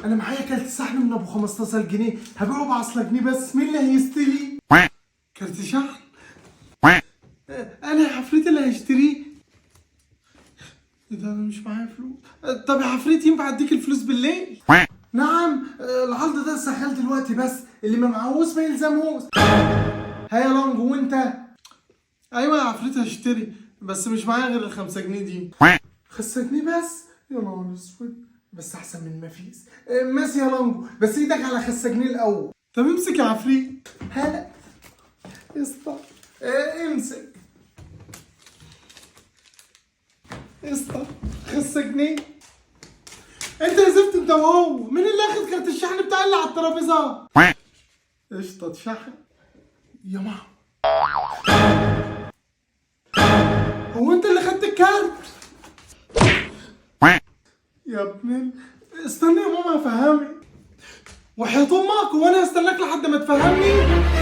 انا معايا كارت شحن من ابو 15 جنيه، هبيعه ب 10 جنيه بس، مين اللي هيشتري؟ كارت شحن؟ انا يا عفريت اللي هشتريه. ايه ده، انا مش معايا فلوس. طب يا عفريت ينفع اديك الفلوس بالليل؟ نعم. العرض ده شغال دلوقتي بس، اللي ما معهوش ما يلزمهوش. هيا يا لانجو، وانت؟ ايوه يا عفريت هشتري، بس مش معايا غير ال5 جنيه دي. 5 جنيه بس؟ يا نهار اسود، بس احسن من ما فيش. ماشي يا لانجو، بس ايدك على 5 جنيه الاول. طب امسك يا عفريت. هلا اسطى. امسك اسطى 5 جنيه. انت يا زفت انت وهو، مين اللي اخد كارت الشحن بتاعي اللي على الترابيزة؟ قشطه اتشحن يا ماما. هو انت اللي خدت الكارت يا ابن استنى يا ماما افهمك. وحياة امك وانا هستناك لحد ما تفهمني.